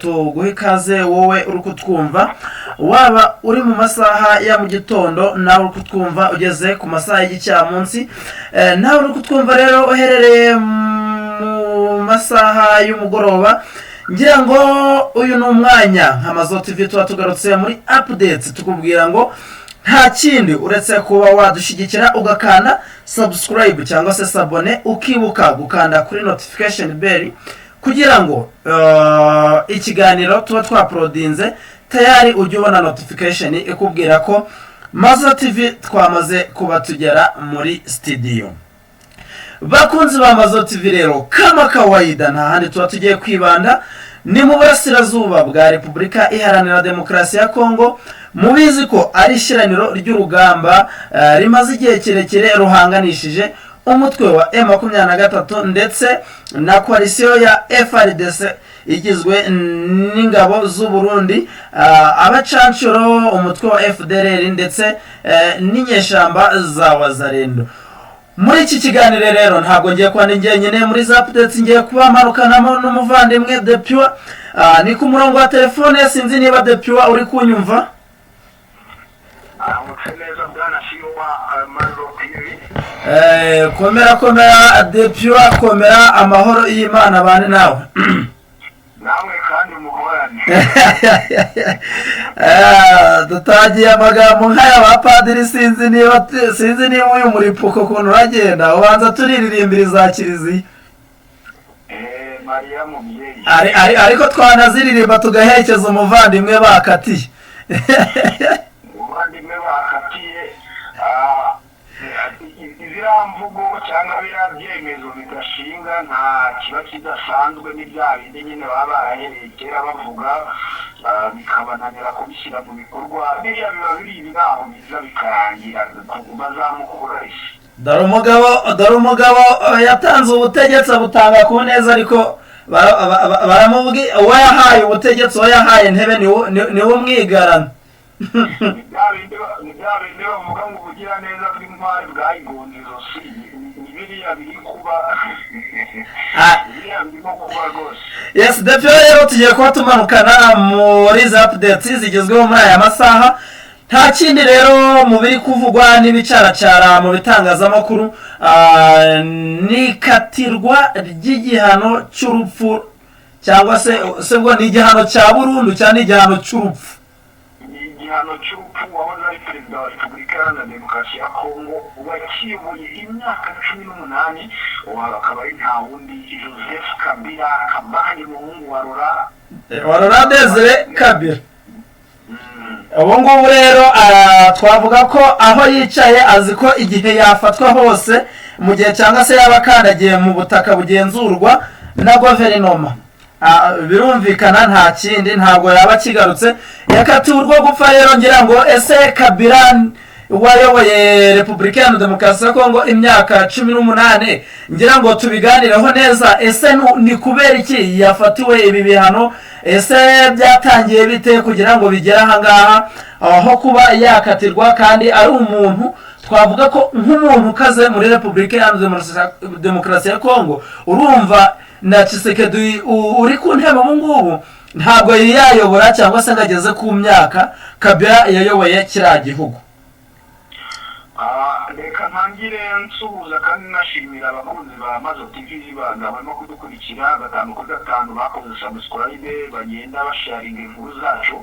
Tuguhe ikaze wowe uri kutwumva, waba uri mu masaha ya mu gitondo, nawe uri kutwumva ugeze ku masaha y'igicamunsi, nawe uri kutwumva rero uherereye mu masaha y'umugoroba. Ngira ngo uyu ni umwanya nka Mazo TV tuba tugarutse muri updates, tukubwira ngo nta kindi uretse kuba wadushyigikira ugakanda subscribe cyangwa se s'abonner, ukibuka gukanda kuri notification bell kugira ngo ikiganiro tuba twauploadinze tayari ujye ubona notification ikubwira ko Mazo TV twamaze kuba tugera muri studio. Bakunzi ba Mazo TV rero, kama kawaida, nta handi tuba tugiye kwibanda, ni mu burasirazuba bwa Repubulika Iharanira Demokarasi ya Kongo. Mubizi ko ari ishyiraniro ry'urugamba rimaze igihe kirekire ruhanganishije umutwe wa M23 ndetse na coalition ya FARDC igizwe n'ingabo z'u Burundi, abacancuro, umutwe wa FDLR ndetse n'inyeshyamba za Wazalendo. Muri iki kiganiro rero ntabwo ngiye kuba njyenyine muri za updates, ngiye kuba mparukanamo n'umuvandimwe The Pure. Ni ku murongo wa telefone. Sinzi niba The Pure uri kunyumva. Aramutse neza, bwana Shiwa Mazo TV. Komera, komera The Pure, komera, amahoro y'Imana bane nawe. Nawe kandi muhorane. Dutangiye amagambo nk'aya ba padiri. Sinzi niba uyu muripuko ukuntu uragenda, ubanza turirimbira iza kiliziya. Mariya mubyeyi. Ariko twanaziririmba tugaherekeza umuvandimwe bakatiye. Umuvandimwe bakatiye, ziriya mvugo cyangwa biriya byemezo bidashinga, nta kiba kidasanzwe. Ni bya bindi nyine baba barahereye kera bavuga, bikabananira kubishyira mu bikorwa. Biriya biba biri ibiraho biza bikarangira bazamukura isi. Dore umugabo yatanze ubutegetsi, abutanga ku neza, ariko baramubwi uwo yahaye ubutegetsi, uwo yahaye intebe, niwe umwigarana. Ni bya bindi bavuga ngo ubugiraneza bw'intwari bwayigonze izosi. Ni biriya biri kuba, biriya birimo kuba rwose. Yes, Depe, rero tugiye kuba tumanukana muri za updates zigezweho muri aya masaha. Nta kindi rero mu biri kuvugwa n'ibicaracara mu bitangazamakuru, ni ikatirwa ry'igihano cy'urupfu, cyangwa se ngo ni igihano cya burundu cyangwa ni igihano cy'urupfu? Ni igihano cy'urupfu. Wahoze ari perezida wa Repubulika Iharanira Demokarasi ya Kongo wakiyoboye imyaka 18, uwo akaba ari nta wundi, Joseph Kabila Kabange, umuhungu wa Rora. Wa Laurent Desire Kabila. Ubu ngubu rero twavuga ko aho yicaye azi ko igihe yafatwa hose mu gihe cyangwa se yaba akandagiye mu butaka bugenzurwa na guverinoma, birumvikana nta kindi, ntabwo yaba akigarutse, yakatiwe urwo gupfa. Rero ngira ngo ese Kabila wayoboye Repubulika Iharanira Demokarasi ya Kongo imyaka 18, ngira ngo tubiganireho neza, ese ni kubera iki yafatiwe ibi bihano? Ese byatangiye bite kugira ngo bigere ahangaha aho kuba yakatirwa, kandi ari umuntu twavuga ko nk'umuntu ukaze muri Repubulika Iharanira Demokarasi ya Kongo? Urumva na Tshisekedi uri ku ntebe ubu ngubu ntabwo yari yayobora cyangwa se ngo ageze ku myaka Kabila yayoboye kiriya gihugu. Reka ntangire nsuhuza kandi nashimira abakunzi ba Mazo TV barimo kudukurikira gatanu kuri gatanu, bakoze subscribe, bagenda basharinga inkuru zacu.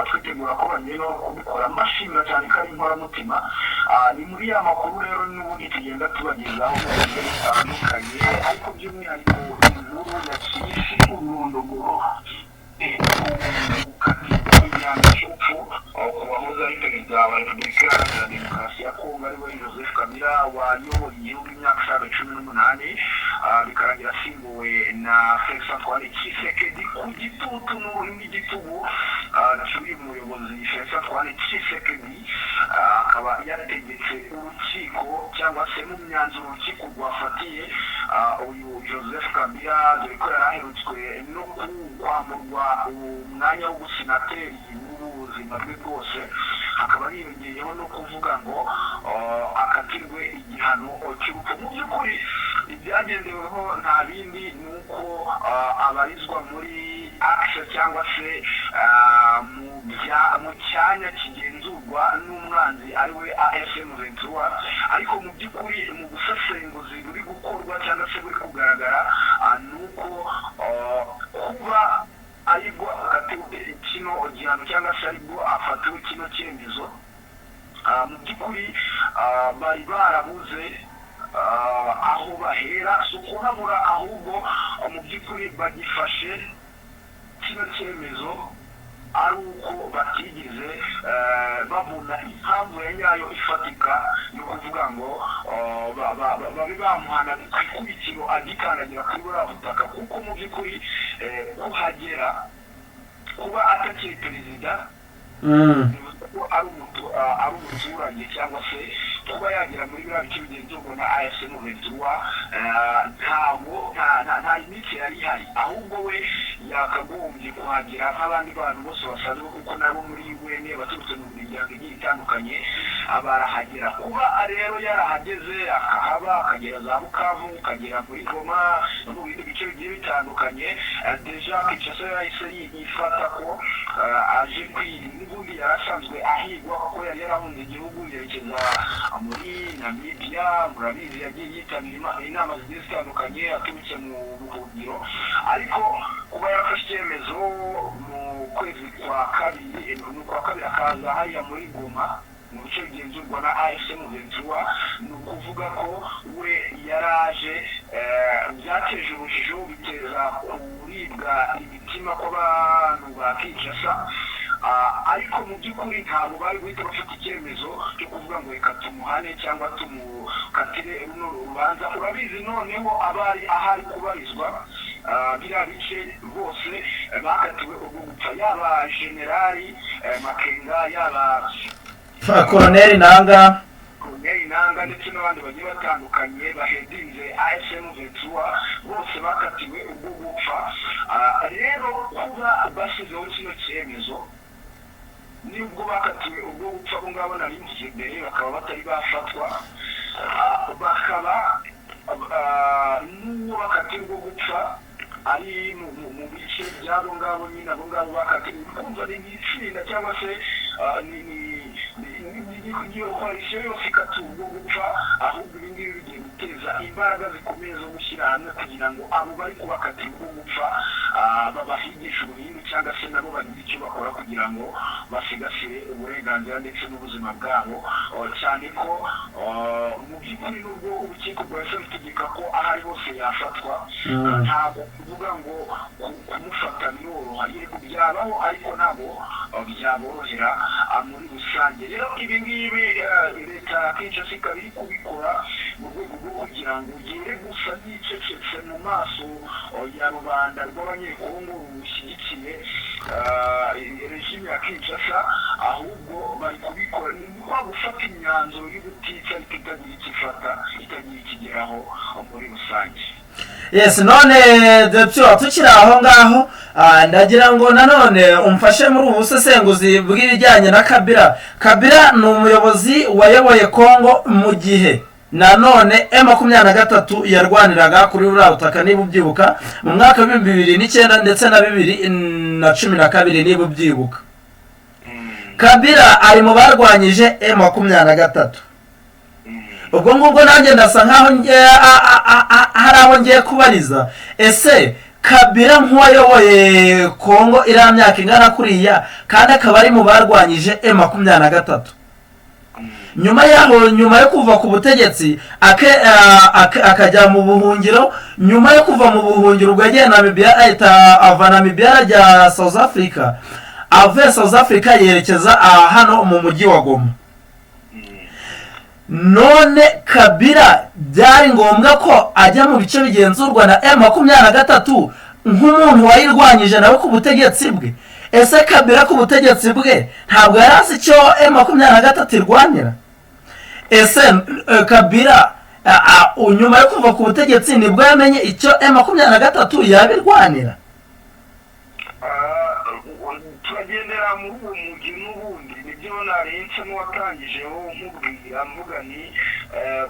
Twitegura ko bagiye no kubikora. Mbashimira cyane ko ari inkoramutima. Ni muri ya makuru rero n'ubundi tugenda tubagezaho mu buryo butandukanye, ariko by'umwihariko inkuru yaciye isi ururondogoro, igihano cy'urupfu wahoze ari perezida wa Repubulika Iharanira Demokarasi ya Kongo, ariwe Joseph Kabila, wayoboye igihugu imyaka isaga 18, bikarangira asimbuwe na Felix Antoine Tshisekedi ku gitutu n'igitugu cy'uyu muyobozi Felix Antoine Tshisekedi. Akaba yategetse urukiko, cyangwa se mu myanzuro urukiko rwafatiye uyu Joseph Kabila, dore ko yari aherutswe no kwamburwa umwanya w'ubusenateri w'ubuzima bwe bwose, hakaba hiyongeyeho no kuvuga ngo akatirwe igihano cy'urupfu. Mu by'ukuri Ibyagendeweho nta bindi, ni uko abarizwa muri axe cyangwa se mu cyanya kigenzurwa n'umwanzi, ariwe AFC M23. Ariko mu by'ukuri, mu busesenguzi buri gukorwa cyangwa se buri kugaragara, ni uko kuba aribwo akatiwe kino gihano cyangwa se aribwo afatiwe kino cyemezo, mu by'ukuri bari barabuze aho bahera. Si ukuhabura, ahubwo mu by'ukuri bagifashe kino cyemezo ari uko batigeze babona impamvu ya nyayo ifatika yo kuvuga ngo babe bamuhana ku ikubitiro agikandagira kuri buriya butaka, kuko mu by'ukuri kuhagera, kuba atakiri perezida, bivuze ko ari umuturage, cyangwa se kuba yagera muri biriya bice bigenzurwa na AFC M23, ntabwo nta limite yari ihari, ahubwo we yakagombye kuhagera nk'abandi bantu bose basanzwe, kuko nabo muri UN baturutse mu miryango igiye itandukanye barahagera. Kuba rero yarahageze, akahaba, akagera za Bukavu, akagera muri Goma no mu bindi bice bigiye bitandukanye, déjà Kinshasa yahise ifata ko aje kwiga. N'ubundi yari asanzwe ahigwa, kuko yari yarahunze igihugu yerekeza muri Namibia. Murabizi, yagiye yitabira inama zigiye zitandukanye aturutse mu buhungiro. Ariko kuba yarafashe icyemezo mu kwezi kwa kabiri, mu kwa kabiri, akaza hariya muri Goma mu bice bigenzurwa na AFC M23, ni ukuvuga ko we yaraje, byateje urujijo, biteza kuribwa imitima kw'abantu ba Kinshasa. Ariko mu by'ukuri ntabwo bari guhita bafata icyemezo cyo kuvuga ngo reka tumuhane cyangwa tumukatire runo rubanza. Urabizi, noneho abari ahari kubarizwa biriya bice bose bakatiwe urwo gupfa, yaba generali Makenga, yaba Koroneri Nanga. Koroneri Nanga, ndetse n'abandi bagiye batandukanye bahedinze AFC M23, bose bakatiwe ubwo gupfa. Rero kuba bashyizeho kino cyemezo, nubwo bakatiwe ubwo gupfa abo ngabo nari mvuze mbere, bakaba batari bafatwa, bakaba n'uwo bakatiwe ubwo gupfa ari mu bice by'abo ngabo nyine, abo ngabo bakatiwe, kumva ni nk'itsinda cyangwa se ni iyo coalition yose ikatiwe ubwo gupfa. Ahubwo ibi ngibi bigiye guteza imbaraga zikomeye zo gushyira hamwe kugira ngo abo bari kubakatira ubwo gupfa babahigishe ubuhindu, cyangwa se nabo bagire icyo bakora kugira ngo basigasire uburenganzira ndetse n'ubuzima bwabo. Cyane ko mu by'ukuri nubwo urukiko rwahise rutegeka ko aho ari hose yafatwa, ntabwo kuvuga ngo kumufata biroroha. Yego, byabaho, ariko ntabwo byaborohera muri rusange. Rero ibi ngibi leta ya Kinshasa ikaba iri kubikora mu rwego rwo kugira ngo yere gusa n'icecetse mu maso ya rubanda rw'Abanyekongo rushyigikiye régime ya Kinshasa. Ahubwo bari kubikora ni kwa gufata imyanzuro y'ubutitsa, ariko itagira icyo ifata, itagira ikigeraho muri rusange. Yes, none Depsio, tukiri aho ngaho, ndagira ngo nanone umfashe muri ubu busesenguzi bw'ibijyanye na Kabila. Kabila ni umuyobozi wayoboye Kongo mu gihe nanone M23 yarwaniraga kuri buriya butaka, niba ubyibuka, mu mwaka wa 2009 ndetse na 2012, niba ubyibuka. Kabila ari mu barwanyije M23. Ubwo ngubwo nanjye ndasa nkaho hari aho ngiye kubariza: ese Kabila nk'uwayoboye Kongo iriya myaka ingana kuriya, kandi akaba ari mu barwanyije M23, nyuma yaho, nyuma yo kuva ku butegetsi akajya mu buhungiro, nyuma yo kuva mu buhungiro ubwo yagiye Namibia, ahita ava Namibia ajya South Africa, avuye South Africa yerekeza hano mu mujyi wa Goma, none Kabila byari ngombwa ko ajya mu bice bigenzurwa na M23 nk'umuntu wayirwanyije nawe ku butegetsi bwe? Ese Kabila ku butegetsi bwe ntabwo yari azi icyo M23 irwanira? Ese Kabila nyuma yo kuva ku butegetsi nibwo yamenye icyo M23 yabirwanira? Turagendera muri uwo mujyi n'ubundi nibyo narenze n'uwatangijeho nkubwira, mvuga ni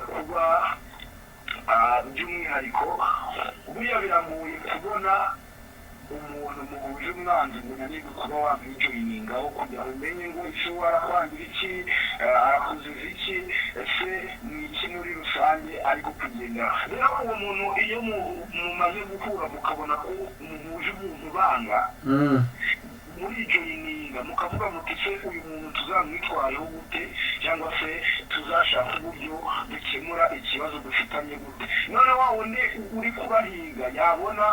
kuba By'umwihariko buriya biragoye kubona umuntu muhuje umwanzi ngo unanirwe kuba wamwijoyiningaho kugira ngo umenye ngo ese arakwangira iki, arakuziza iki, ese ni iki muri rusange ari kukugendera. Rero uwo muntu iyo mumaze guhura mukabona ko muhuje umuntu banga, muri joyininga mukavuga muti: "Se uyu muntu tuzamwitwayeho gute, cyangwa se tuzashaka uburyo dukemura ikibazo dufitanye gute?" None wa wundi uri kubahiga yabona,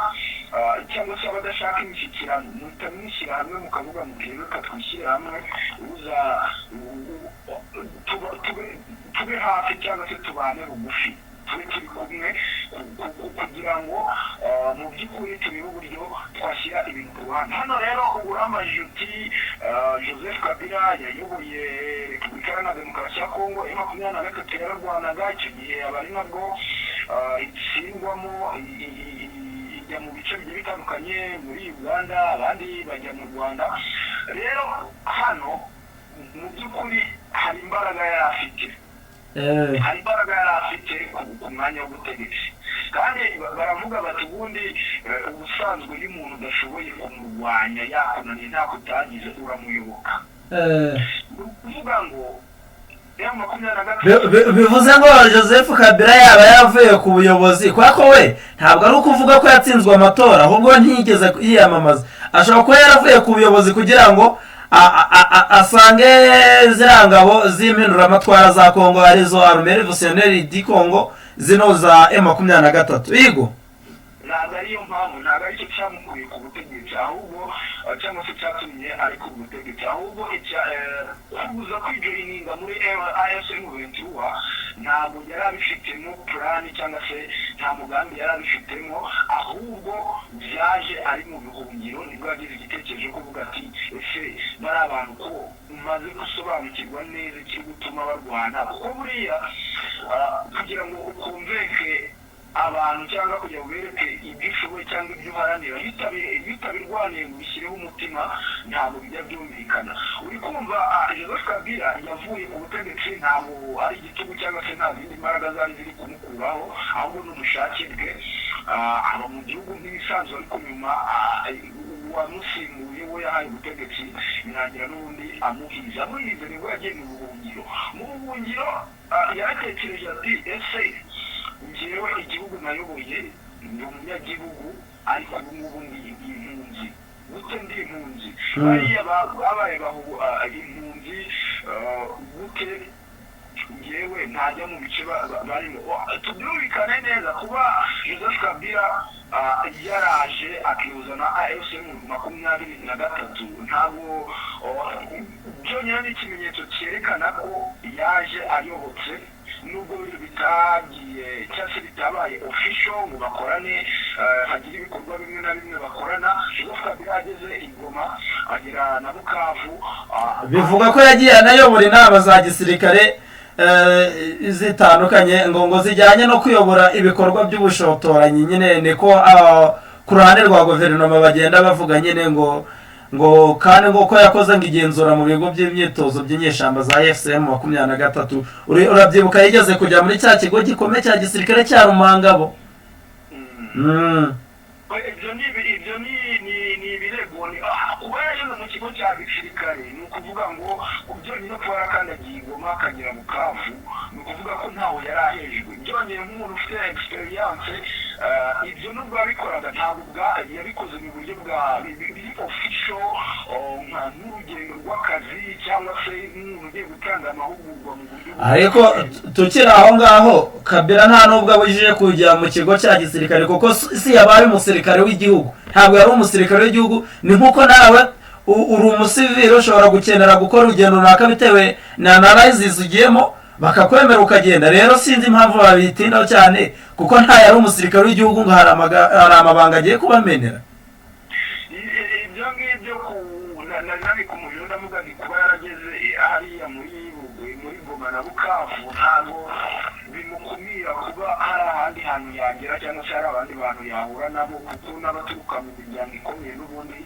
cyangwa se abadashaka imishyikirano, muhita mwishyira hamwe mukavuga muti: "Reka twishyire hamwe, uza tube hafi cyangwa se tubane bugufi, tube turi kumwe kugira ngo mu by'ukuri turebe uburyo twashyira ibintu ku ruhande." Hano rero urambajije uti Joseph Kabila yayoboye Repubulika Iharanira Demokarasi ya Kongo, M23 yararwanaga. Icyo gihe aba ari nabwo itsindwamo, ijya mu bice bigiye bitandukanye muri Uganda, abandi bajya mu Rwanda. Rero hano mu by'ukuri hari imbaraga yari afite, hari imbaraga yari afite ku mwanya w'ubutegetsi. Kandi baravuga bati ubundi ubusanzwe iyo umuntu udashoboye kumurwanya, yakunaniye, ntako utagize, uramuyoboka. Ni ukuvuga ngo M23 Bivuze ngo Joseph Kabila yaba yaravuye ku buyobozi, kubera ko we ntabwo ari ukuvuga ko yatsinzwe amatora, ahubwo we ntiyigeze yiyamamaza. Ashobora kuba yaravuye ku buyobozi kugira ngo asange ziriya ngabo z'impinduramatwara za Kongo, arizo Armée Révolutionnaire du Congo, zino za M23 yego. Ntabwo ariyo mpamvu, ntabwo aricyo cyamukuye ku butegetsi ahubwo, cyangwa se cyatumye ari ku butegetsi. Ahubwo kuza kwijoyininga muri AFC M23 ntabwo yari abifitemo plan, cyangwa se nta mugambi yari abifitemo. Ahubwo byaje ari mu buhungiro, nibwo yagize igitekerezo cyo kuvuga ati: "Ese bari abantu ko umaze gusobanukirwa neza ikiri gutuma barwana?" Kuko buriya kugira ngo ukumveke abantu cyangwa kugira ngo ubereke ibyo ushoboye cyangwa ibyo uharanira, iyo utabirwaniye ngo ubishyireho umutima, ntabwo bijya byumvikana. Uri kumva, Joseph Kabila yavuye ku butegetsi, ntabwo ari igitugu cyangwa se nta zindi mbaraga zari ziri kumukuraho, ahubwo ni ubushake bwe. Aba mu gihugu nk'ibisanzwe, ariko nyuma uwamusimbuye we yahaye ubutegetsi birangira n'ubundi amuhize. Amuhize nibwo yagiye mu buhungiro. Mu buhungiro yaratekereje ati: "Ese njyewe igihugu nayoboye, ndi umunyagihugu, ariko ubu ngubu ndi impunzi gute? Ndi impunzi, bariya babaye impunzi gute? Njyewe ntajya mu bice barimo." Tubyumvikane neza, kuba Joseph Kabila yaraje akihuza na AFC M23, ntabwo byonyine ni ikimenyetso cyerekana ko yaje ayobotse, nubwo bitagiye cyangwa se bitabaye official ngo bakorane, hagire ibikorwa bimwe na bimwe bakorana. Joseph Kabila ageze i Goma, agera na Bukavu. Bivuga ko yagiye anayobora inama za gisirikare zitandukanye, ngo zijyanye no kuyobora ibikorwa by'ubushotoranyi nyine. Niko ku ruhande rwa guverinoma bagenda bavuga nyine, ngo kandi ngo ko yakoze ngo igenzura mu bigo by'imyitozo by'inyeshyamba za AFC M23. Urabyibuka yigeze kujya muri cya kigo gikomeye cya gisirikare cya Rumangabo. Ibyo ni ibirego. Kuba yarageze mu kigo cya gisirikare, ni ukuvuga ngo byonyine kuba yarakandagiye i Goma akagera Bukavu, ni ukuvuga ko ntawe yari ahejwe. Byongeye, nk'umuntu ufite experience, ibyo nubwo yabikoraga, ntabwo yabikoze mu buryo bwa biri official, nk'urugendo rw'akazi cyangwa se nk'umuntu ugiye gutanga amahugurwa mu buryo Ariko tukiri aho ngaho, Kabila nta nubwo abujije kujya mu kigo cya gisirikare, kuko si yabaye umusirikare w'igihugu, ntabwo yari umusirikare w'igihugu. Ni nk'uko nawe uri umusivili, ushobora gukenera gukora urugendo runaka bitewe na analysis ugiyemo, bakakwemera ukagenda. Rero sinzi impamvu babitindaho cyane, kuko nta yari umusirikare w'igihugu ngo hari amabanga agiye kubamenera. Ibyo ngibyo nari ku mujura, ndavuga nti kuba yarageze hariya muri Goma na Bukavu ntabwo bimukumira kuba hari ahandi hantu yagera cyangwa se hari abandi bantu yahura nabo, kuko n'abaturuka mu miryango ikomeye n'ubundi,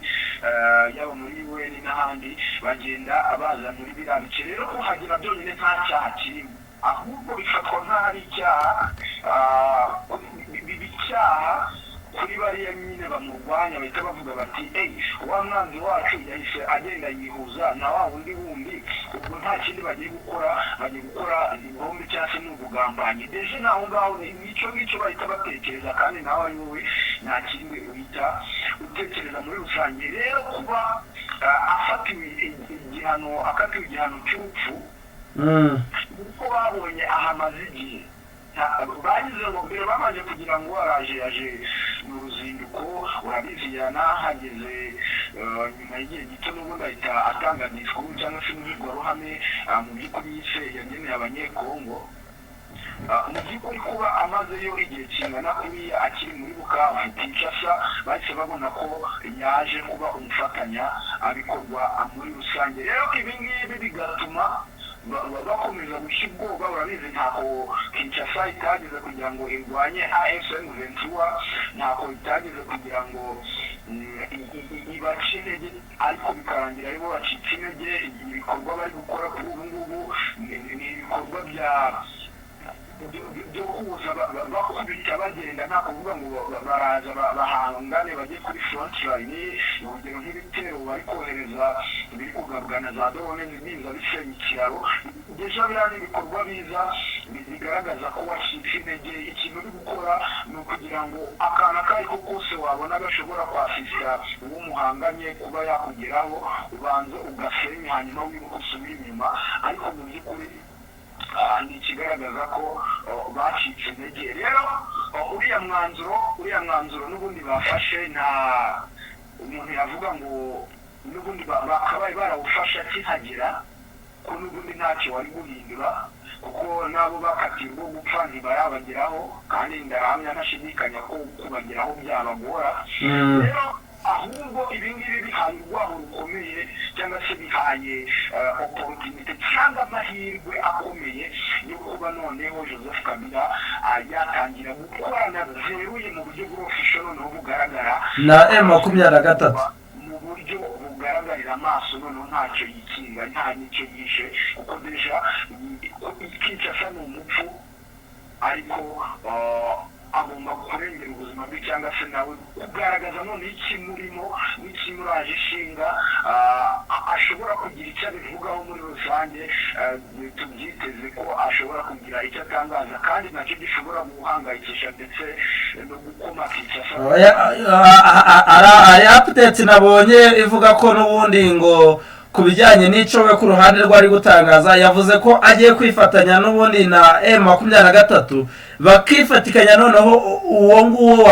yaba muri UN n'ahandi, bagenda baza muri biriya bice. Rero kuhagera byonyine nta cyaha kirimo, ahubwo bifatwa nk'aho ari icyaha. biba icyaha kuri bariya nyine bamurwanya, bahita bavuga bati: "Eyi, wa mwanzi wacu yahise agenda yihuza na wa wundi wundi." Ubwo nta kindi bagiye gukora, bagiye gukora ibihombi cyangwa se ni ubugambanyi. Déjà naho ngaho nicyo ngicyo bahita batekereza, kandi nawe ari wowe nta kindi uhita utekereza muri rusange. Rero kuba afatiwe igihano, akatiwe igihano cy'urupfu, kuko babonye ahamaze igihe, bagize ngo mbere babanje kugira ngo araje, yaje mu ruzinduko, urabizi, yanahageze nyuma y'igihe gito n'ubundi ahita atanga disikuru cyangwa se imbwirwaruhame, mu by'ukuri yise yageneye Abanyekongo. Mu by'ukuri kuba amazeyo igihe kingana kuriya akiri muri Bukavu, Kinshasa, bahise babona ko yaje kuba umufatanya abikorwa muri rusange. Rero ibi ngibi bigatuma bakomeza gushya ubwoba. Urabizi, ntako Kinshasa itageze kugira ngo irwanye AFC M23, ntako itageze kugira ngo ibace intege, ariko bikarangira aribo bacitse intege. Ibikorwa bari gukora kuri ubu ngubu ni ibikorwa byo kuza bakubita bagenda, nta kuvuga ngo baraza bahangane bajye kuri front line. Urugero nk'ibitero bari kohereza biri kugabwa na za drone biza bisenya ikiraro. Déjà biriya ni ibikorwa biza bigaragaza ko wacitse intege. Ikintu uri gukora ni ukugira ngo akantu ako ari ko kose wabona gashobora kwasisira uwo muhanganye kuba yakugeraho, ubanze ugasenya, hanyuma wibuke usubire inyuma. Ariko mu by'ukuri ni ikigaragaza ko bacitse intege. Rero uriya mwanzuro n'ubundi bafashe, nta umuntu yavuga ngo n'ubundi bakabaye barawufashe akihagera, ko n'ubundi ntacyo wari guhindura, kuko n'abo bakatiwe urwo gupfa ntibarabageraho, kandi ndahamya ntashidikanya ko kubageraho byabagora. Rero ahubwo ibi ngibi bihaye urwaho rukomeye cyangwa se bihaye opportunité cyangwa amahirwe akomeye yo kuba noneho Joseph Kabila yatangira gukorana byeruye mu buryo bw'official, noneho bugaragara na M23. Mu buryo bugaragarira amaso. Noneho ntacyo yikinga, nta n'icyo yishe, kuko déjà Kinshasa ni umupfu, ariko agomba kurengera ubuzima bwe cyangwa se nawe kugaragaza noneho ikimurimo n'ikimuraje ishinga, ashobora kugira icyo abivugaho muri rusange. Tubyiteze ko ashobora kugira icyo atangaza kandi nacyo gishobora guhangayikisha ndetse no gukoma Kinshasa. Hari update nabonye ivuga ko n'ubundi ngo ku bijyanye n'icyo we ku ruhande rwe ari gutangaza, yavuze ko agiye kwifatanya n'ubundi na M23, bakifatikanya, noneho uwo nguwo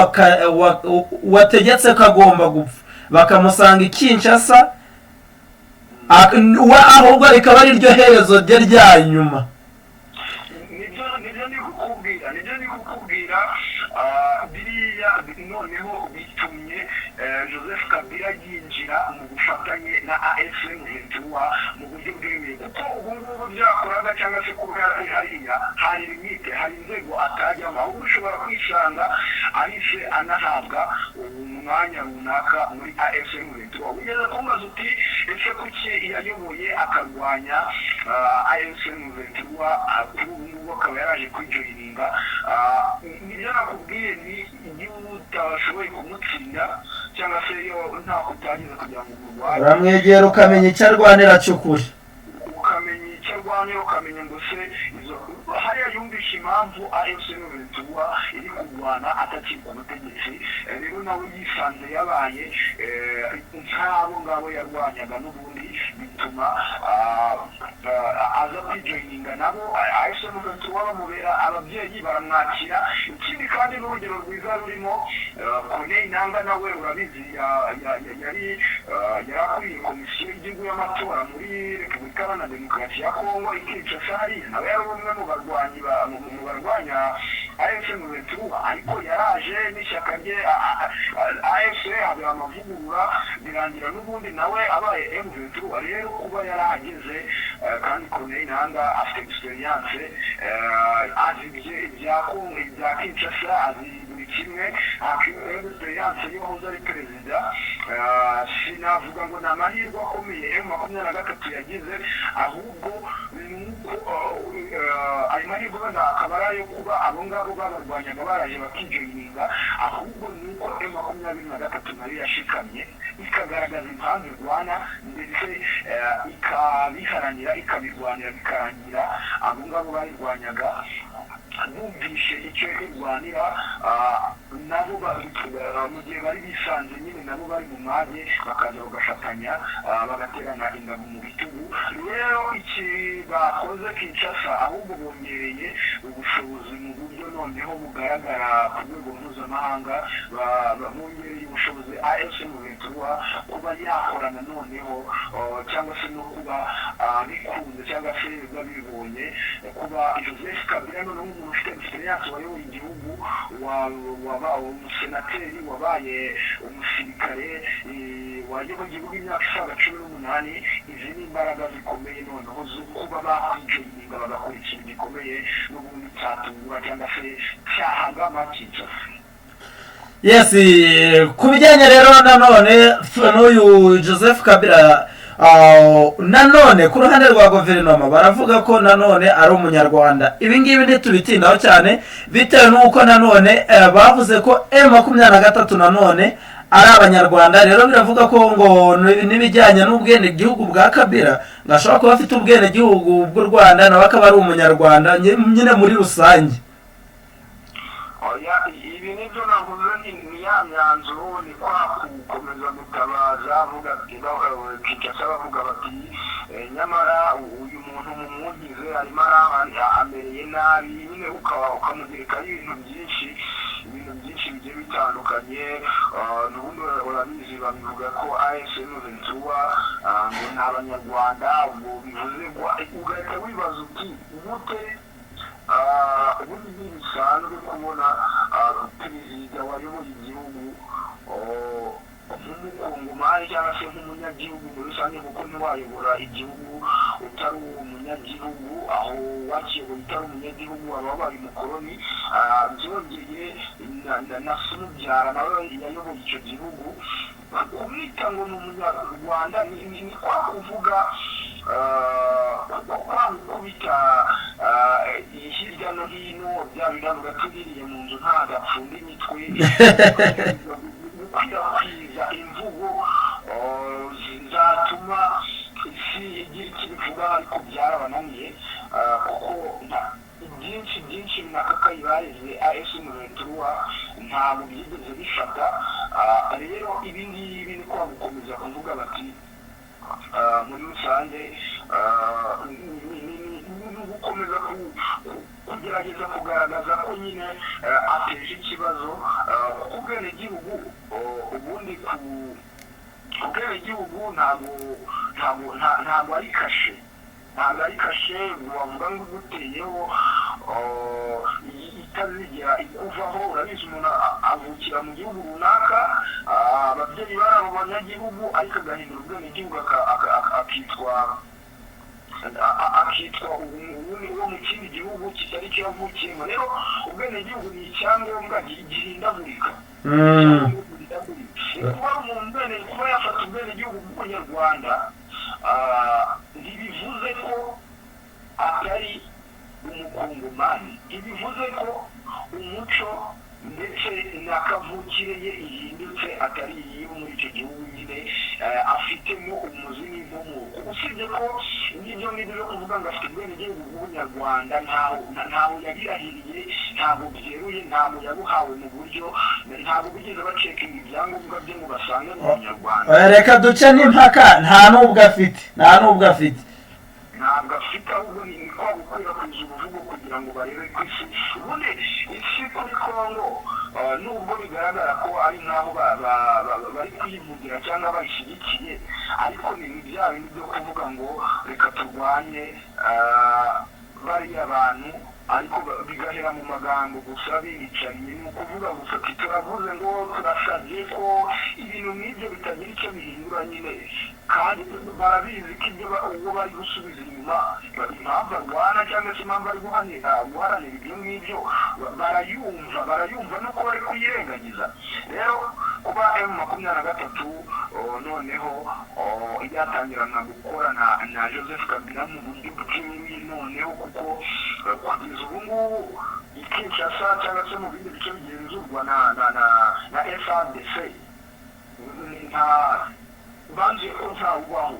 wategetse ko agomba gupfa bakamusanga i Kinshasa, we ahubwo rikaba ari ryo herezo rye rya nyuma. Nibyo ndi kukubwira, biriya noneho bitumye Joseph Kabila yinjira mu bufatanye na AFC M23 mu buryo bwemewe, kuko ubu ngubu byakoraga cyangwa se kuba yari hariya hari limite, hari inzego atajyamo, ahubwo ushobora kwisanga ahise anahabwa umwanya runaka muri AFC M23. Wigeze kumbaza uti: "Ese kuki yayoboye akarwanya AFC M23, kuri ubu ngubu akaba yaraje kwijoyininga?" Nibyo nakubwiye, ni iyo utashoboye kumutsinda cyangwa se iyo ntako utagize kugira ngo umurwanye, uramwegera ukamenya icyo arwanira cy'ukuri. Ukamenya icyo arwanya, ukamenya ngo se izo hariya yumvishe impamvu AFC M23 iri kurwana atakiri ku butegetsi. Rero nawe yisanze yabaye nk'abo ngabo yarwanyaga n'ubundi, bituma aza kwijoyininga nabo. AFC M23 bamubera ababyeyi, baramwakira. Ikindi kandi n'urugero rwiza rurimo Corneille Nanga, nawe urabizi, yari akuriye Komisiyo y'Igihugu y'Amatora muri Repubulika Iharanira Demokarasi ya Kongo i Kinshasa hariya, nawe yari umwe mu barwanyi mu barwanya AFC M23, ariko yaraje n'ishyaka rye AFC, haba amavugurura, birangira n'ubundi nawe abaye M23. Rero kuba yarahageze, kandi Corneille Nanga afite experience, azi ibya Kongo, ibya Kinshasa, azi buri kimwe, experience y'uwahoze ari perezida, sinavuga ngo ni amahirwe akomeye M23 yagize, ahubwo ni uko ayo mahirwe wenda akaba ari ayo kuba abo ngabo ngabo babarwanyaga baraje bakijoyininga, ahubwo ni uko M23 nayo yashikamye ikagaragaza impamvu irwana, ndetse ikabiharanira, ikabirwanira, bikarangira abo ngabo bayirwanyaga bumvishe icyo irwanira, nabo mu gihe bari bisanze nyine nabo bari mu mwanya, bakaza bagafatanya, bagaterana ingabo mu bitugu. Rero iki bakoze Kinshasa, ahubwo bongereye ubushobozi mu buryo noneho bugaragara ku rwego mpuzamahanga, bongereye ubushobozi AFC M23 kuba yakorana noneho, cyangwa se no kuba bikunze cyangwa se babibonye, kuba Joseph Kabila noneho umuntu ufite experience, wayoboye igihugu, waba umusenateri, wabaye umusirikare, wayoboye igihugu imyaka isaga 18. Izi ni imbaraga zikomeye noneho zo kuba bakwijoyininga bagakora ikintu gikomeye n'ubundi cyatungura cyangwa se cyahagama Kinshasa. Yes, ku bijyanye rero nanone n'uyu Joseph Kabila, nanone ku ruhande rwa guverinoma baravuga ko nanone ari umunyarwanda. Ibi ngibi ntitubitindaho cyane, bitewe n'uko nanone bavuze ko M23 nanone ari abanyarwanda. Rero biravuga ko ngo n'ibijyanye n'ubwenegihugu bwa Kabila, ngo ashobora kuba afite ubwenegihugu bw'u Rwanda, nawe akaba ari umunyarwanda nyine muri rusange. Oya, ibi nibyo navuze, ni ya myanzuro, ni kwa gukomeza gutabaza, avuga Kinshasa bavuga bati: "Nyamara uyu muntu mumwungize arimo amereye nabi." Nyine ukaba ukamugerekaho ibintu byinshi, ibintu byinshi bigiye bitandukanye. N'ubundi urabizi, babivuga ko AFC M23 ngo ni abanyarwanda. Ubwo bivuze ngo ugahita wibaza uti: "Gute?" Ubundi ntibisanzwe kubona perezida wayoboye igihugu nk'umukongomani cyangwa se nk'umunyagihugu muri rusange, kuko ntiwayobora igihugu utari umunyagihugu. Aho wakiyoboye utari umunyagihugu waba wabaye umukoloni. Byongeye na se umubyara nawe yayoboye icyo gihugu. Kumwita ngo ni umunyarwanda ni kwa kuvuga, kwa gukubita hirya no hino, bya biravuga tubiriye mu nzu nta gapfunda imitwe, gukwirakwiza imvugo zatuma isi igira icyo ibivuga, ariko byarabananiye, kuko byinshi byinshi nakakayi bareze AFC M23 ntabwo byigeze bifata. Rero ibi ngibi ni kwa gukomeza kuvuga bati muri rusange ni ugukomeza kugerageza kugaragaza ko nyine ateje ikibazo, kuko ubwenegihugu, ubundi ku ubwenegihugu ntabwo ari kashe, ntabwo ari kashe wavuga ngo uguteyeho itazigera ikuvaho. Urabizi, umuntu avukira mu gihugu runaka, ababyeyi bari abo banyagihugu, ariko agahindura ubwenegihugu, akitwa ubundi wo mu kindi gihugu kitari cyo yavukiyemo. Rero ubwenegihugu ni icyangombwa gihindagurika. Kuba umuntu kuba yafata ubwenegihugu bw'umunyarwanda ntibivuze ko atari umukongomani, ntibivuze ko umuco ndetse na kavukire ye ihindutse, atari iyo muri icyo gihugu nyine afitemo umuzi n'inkomoko. Usibye ko n'ibyo ngibyo byo kuvuga ngo afite ubwenegihugu bw'ubunyarwanda, ntaho yabirahiriye, ntabwo byeruye, ntabwo yabuhawe mu buryo, ntabwo bigeze bacekinga ibyangombwa bye ngo basange ni umunyarwanda. Reka duce n'impaka, nta n'ubwo afite, nta n'ubwo afite. Ntabwo afite, ahubwo ni kwa gukwirakwiza ubuvugo kugira ngo barebe ku isi. Ubundi isi kuri Kongo, nubwo bigaragara ko ari nk'aho bari kuyivugira cyangwa bayishyigikiye, ariko ni bya bindi byo kuvuga ngo reka turwanye bariya bantu, ariko bigahera mu magambo gusa biyicariye. Ni ukuvuga gusa ati: "Turavuze ngo turasabye ko ibintu nk'ibyo bitagira icyo bihindura nyine." Kandi barabizi ko ibyo uwo bari gusubiza inyuma, impamvu arwana cyangwa se impamvu ari guharanira ibyo ngibyo, barayumva, barayumva nuko bari kuyirengagiza. Rero kuba M23 Noneho yatangirana gukorana na Joseph Kabila mu buryo bweruye noneho, kuko kugeza ubu ngubu i Kinshasa cyangwa se mu bindi bice bigenzurwa na FARDC nta banzuye ko ntawubaho.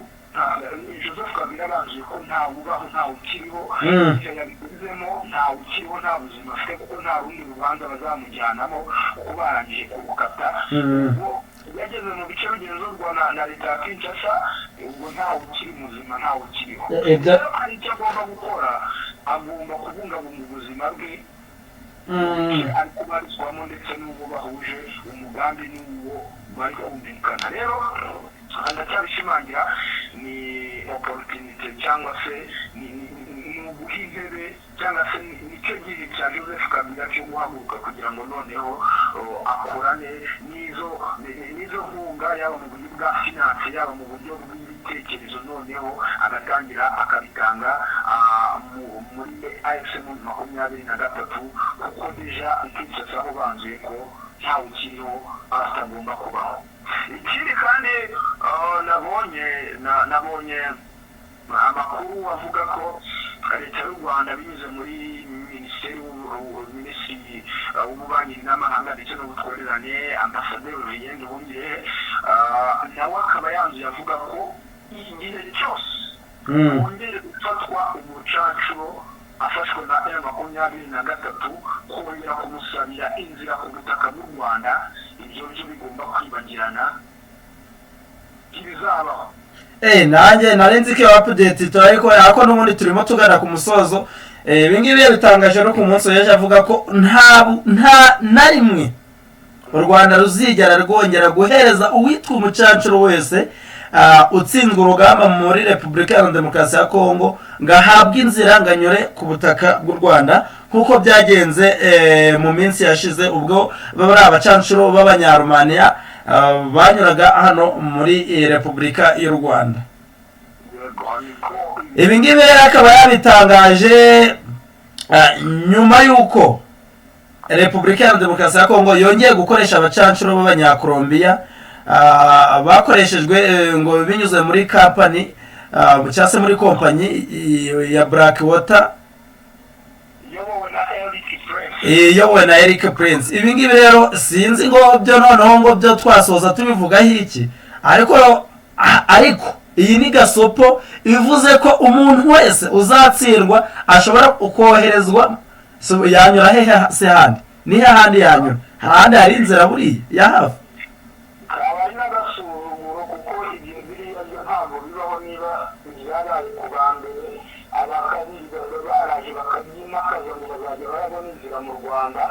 Joseph Kabila banzuye ko ntawubaho, ntawe ukiriho. Igihe yabigezemo ntawe ukiriho, nta buzima afite, kuko nta rundi rubanza bazamujyanamo kuko barangije kurukata. Ubwo yageze mu bice bigenzurwa na leta ya Kinshasa, ubwo ntawe ukiri muzima, ntawe ukiriho. Rero hari icyo agomba gukora: agomba kubungabunga ubuzima bwe ari kubarizwamo, ndetse n'uwo bahuje umugambi n'uwo bari kumvikana. Rero ndacyabishimangira, ni opportunité cyangwa se ni uguha intebe cyangwa se nicyo gihe cya Joseph Kabila cyo guhaguruka kugira ngo noneho akorane n'izo nkunga, yaba mu buryo bwa finance, yaba mu buryo bw'ibitekerezo, noneho agatangira akabitanga muri AFC 23, kuko déjà Kinshasa aho banzuye ko ntawe ukiriho, atagomba kubaho. Ikindi kandi, nabonye amakuru avuga ko leta y'u Rwanda, binyuze muri minisiteri, minisitiri w'ububanyi n'amahanga ndetse n'ubutwererane, ambasaderi Olivier Nduhungirehe, nawe akaba yanzuye avuga ko igihe cyose wongere gufatwa umucancuro afashwe na M23, kongera kumusabira inzira ku butaka bw'u Rwanda, ibyo byo bigomba kwibagirana, ntibizabaho. Nanjye nari nzi ko iyo update turayikora, ariko n'ubundi turimo tugana ku musozo. Ibi ngibi yabitangaje no ku munsi w'ejo, avuga ko nta na rimwe u Rwanda ruzigera rwongera guhereza uwitwa umucancuro wese utsinzwe urugamba muri Repubulika Iharanira Demokarasi ya Kongo ngo ahabwe inzira ngo anyure ku butaka bw'u Rwanda, nk'uko byagenze mu minsi yashize ubwo baba ari abacancuro b'Abanyarumaniya banyuraga hano muri Repubulika y'u Rwanda. Yego, niko. Ibi ngibi rero akaba yabitangaje nyuma y'uko Repubulika Iharanira Demokarasi ya Kongo yongeye gukoresha abacancuro b'Abanyakolombiya bakoreshejwe ngo binyuze muri kampani cyangwa se muri kompanyi ya Black Water iyobowe na Eric Prince. Iyobowe na Eric Prince. Ibi ngibi rero sinzi ngo byo noneho ngo byo twasoza tubivugaho iki, ariko iyi ni gasopo ivuze ko umuntu wese uzatsindwa ashobora koherezwa. So, yanyura hehe se handi? Ni hahandi yanyura? Hari ahandi hari inzira buriya ya hafi? Kaba ari n'agasuzuguro, kuko ibyo biriya byo ntabwo bibaho. Niba ibyabaye ku ba mbere, aba kabiri baraje bakabyimakaza ngo bazajya barabona inzira mu Rwanda.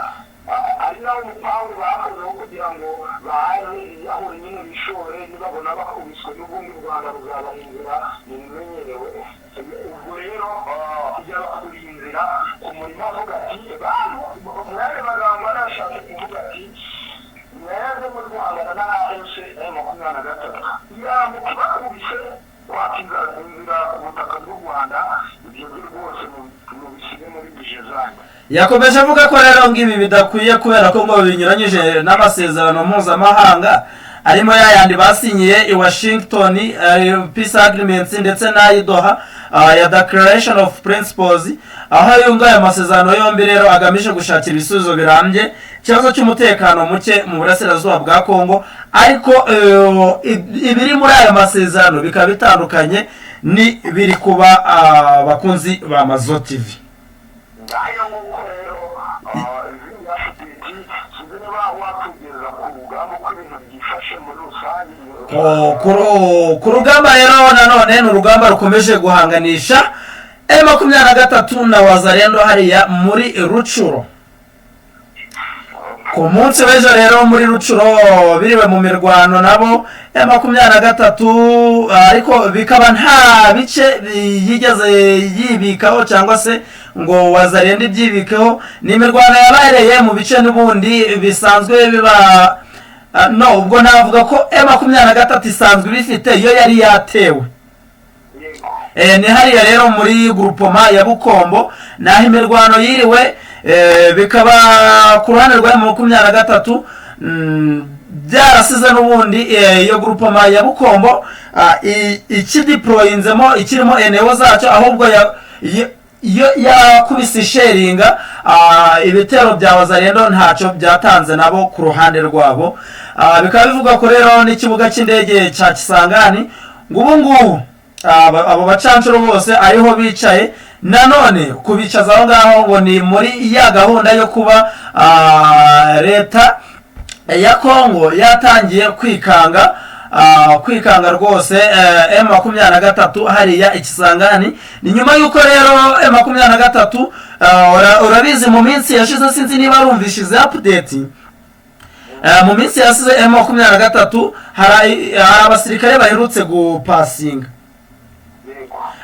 Ari nawo mupangu bakozeho kugira ngo baze biyahure nyine, bishore nibabona bakubiswe n'ubundi u Rwanda ruzabaha inzira, ntibimenyerewe. Ubwo rero yabakuriye inzira ku murima, avuga ati bantu mwene magambo arashatse kuvuga ati mwebwe muri guhangana na AFC 23, yambuka bakubise kwaka inzira ku butaka bw'u Rwanda, ibyo byo rwose mubishyire muri bije zanyu. Yakomeje avuga ko rero ngo ibi bidakwiye, kubera ko ngo binyuranyije n'amasezerano mpuzamahanga arimo yayandi basinyiye i Washington, peace agreements, ndetse n'ay'i Doha ya Declaration of Principles, aho yunga aya masezerano yombi rero agamije gushakira ibisubizo birambye ikibazo cy'umutekano muke mu burasirazuba bwa Kongo. Ariko ibiri muri aya masezerano bikaba bitandukanye ni biri kuba. Abakunzi ba Mazo TV, Ngayo nguko rero izindi update, sinzi niba watugeza ku rugamba uko ibintu byifashe muri rusange. Ku rugamba rero nanone ni urugamba rukomeje guhanganisha M23 na Wazalendo hariya muri Rutshuru. Ku munsi w'ejo rero muri Rutshuru biriwe mu mirwano nabo M23, ariko bikaba nta bice yigeze yibikaho cyangwa se ngo Wazalendo ibyibikeho. Ni imirwano yabereye mu bice n'ubundi bisanzwe biba. No ubwo navuga ko M23 isanzwe ibifite iyo yari yatewe. Ni hariya rero muri groupement ya Bukombo naho imirwano yiriwe, bikaba ku ruhande rwa M23. Byarasize n'ubundi iyo groupement ya Bukombo ikideployinzemo ikirimo eneo zacyo, ahubwo iyo yakubise isharinga ibitero bya Wazalendo ntacyo byatanze nabo ku ruhande rwabo. Bikaba bivugwa ko rero n'ikibuga cy'indege cya Kisangani ngo ubu ngubu abo bacancuro bose ariho bicaye. Nanone kubicaza aho ngaho ngo ni muri ya gahunda yo kuba leta ya Kongo yatangiye kwikanga rwose M23 hariya ikisangani. Ni nyuma y'uko rero M23, urabizi, mu minsi yashize, sinzi niba rumvishize update, mu minsi yasize M23 hari abasirikare baherutse gupasinga.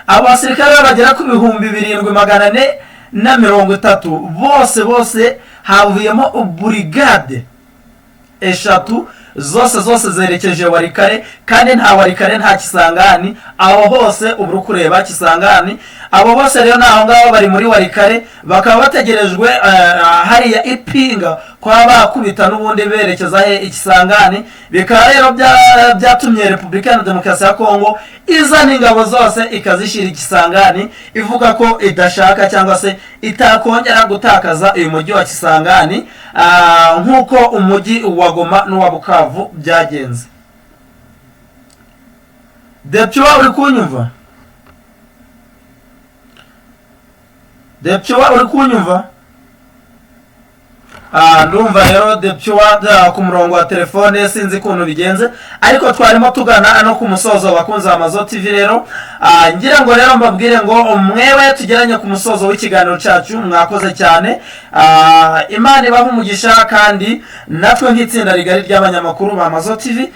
Abo basirikare bagera ku 7430 bose bose, havuyemo burigade eshatu, zose zose zerekeje Walikale, kandi nta Walikale, nta Kisangani. Aho hose ubu uri kureba Kisangani, abo bose rero ni aho ngaho bari muri Walikale, bakaba bategerejwe hariya ipinga kwa bakubita n'ubundi berekeza he? Ikisangani. Bikaba rero byatumye Repubulika ya Demokarasi ya Kongo izana ingabo zose ikazishyira Ikisangani, ivuga ko idashaka cyangwa se itakongera gutakaza uyu mujyi wa Kisangani, nk'uko umujyi wa Goma n'uwa Bukavu byagenze. Depchuwa, uri kunyumva? Depchuwa, uri kunyumva? Ndumva rero Depchuwa ku murongo wa telefone, sinzi ukuntu bigenze, ariko twarimo tugana no ku musozo, bakunze Amazo TV. Rero ngira ngo rero mbabwire ngo mwewe tugeranye ku musozo w'ikiganiro cyacu, mwakoze cyane. Imana ibahe umugisha, kandi natwe nk'itsinda rigari ry'abanyamakuru ba Amazo TV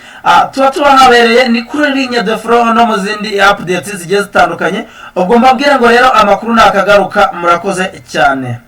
tuba tubahabereye, ni kuri ligne de front no mu zindi updates zigiye zitandukanye. Ubwo mbabwire ngo rero amakuru nakagaruka, murakoze cyane.